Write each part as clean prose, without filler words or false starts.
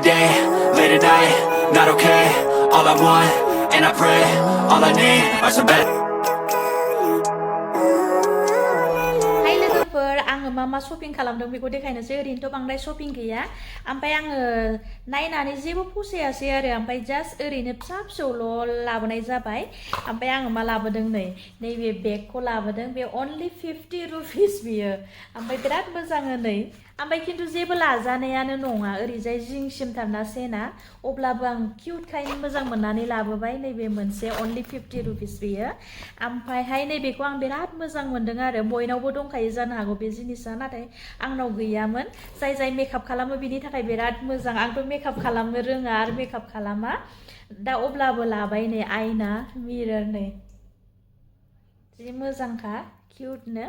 day, late at night, not okay. All I want, and I pray, all I need are some better. Hai लोगोफोर आङो मा shopping खालामदों बेखौ देखायनोसै ओरैनोथ' बांद्राय शपिं गैया ओमफ्राय आङो नायनानै जेबो फसायासै आरो ओमफ्राय जास्ट ओरैनो फिसा फिसौल' लाबोनाय जाबाय ओमफ्राय आङो मा लाबोदों नैबे बेगखौ लाबोदों बे only 50 रुपिस बियो ओमफ्राय बिराद मोजां नै ओमफ्राय खिन्थु जेबो लाजानायानो नङा ओरैजाय जिंसिमथारना सेना अब्लाबो आं किउटखायनो मोजां मोननानै लाबोबाय नैबे मोनसे only 50 रुपिस बियो ओमफ्रायहाय नैबेखौ आं बिराद मोजां मोनदों आरो बयनावबो दंखायो जानो हागौ बे जिनिसा नाथाय आंनाव गैयामोन जाय मेकआप खालामो बिनि थाखाय बिराद मोजां आंथ' मेकआप खालामनो रोङा आरो मेकआप खालामा दा अब्लाबो लाबाय नै आयना मिरर नै जि मोजांखा किउटनो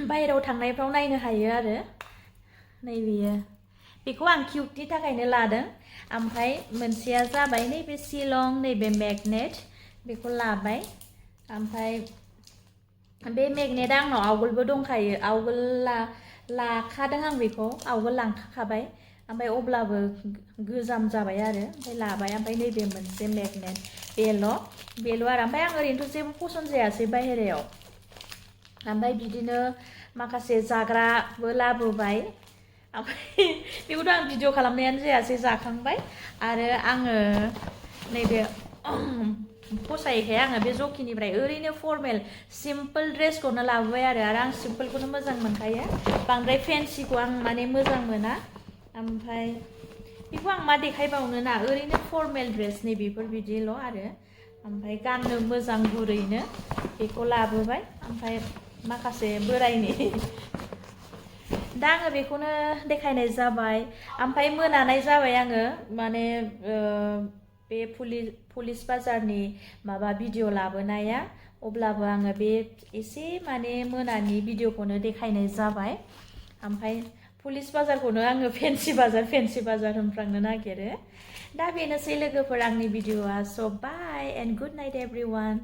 बाहेरायाव थांनायफ्राव नायनो हायो आरो नै बेखौ आं किउटनि थाखायनो लादों ओमफ्राय मोनसेया जाबाय नैबे शिलं नैबे मेगनेट बेखौ लाबाय ओमफ्राय बे मेगनेटआ आंनाव आवगोलबो दंखायो आवगोल लाखादों आं बेखौ आवगोल लांखाबाय ओमफ्राय अब्लाबो गोजाम जाबाय आरो ओमफ्राय लाबाय ओमफ्राय नैबे मोनसे मेगनेट बेल' आरो ओमफ्राय आं ओरैनोथ' जेबो पसन्द जायासै बाहेरायाव ओमफ्राय बिदिनो माखासे जाग्राबो लाबोबाय ओमफ्राय बेखौथ' आं भिडिअ खालामनायानो जायासै जाखांबाय आरो आङो नैबे फसायैखाय आङो बे जकिनिफ्राय ओरैनो फर्मेल सिम्पोल ड्रेसखौनो लाबोबाय आरो आं सिम्पोलखौनो मोजां मोनखायो बांद्राय फेन्सिखौ आं माने मोजां मोना ओमफ्राय बेखौ आं मा देखायबावनो ना ओरैनो फर्मेल ड्रेस नै बेफोर बिदिल' आरो ओमफ्राय गाननो मोजां गुरैनो बेखौ लाबोबाय ओमफ्राय माखासे बोरायनि दा आङो बेखौनो देखायनाय जाबाय ओमफ्राय मोनानाय जाबाय आङो माने बे पुलिस बाजारनि माबा भिडिअ लाबोनाया अब्लाबो आङो बे एसे माने मोनानि भिडिअखौनो देखायनाय जाबाय ओमफ्राय पुलिस बाजारखौनो आङो फेन्सि बाजार होनफ्रांनो नागिरो दा बेनोसै लोगोफोर आंनि भिडिअआ स' बाय एन्ड गुड नाइट एभ्रिवान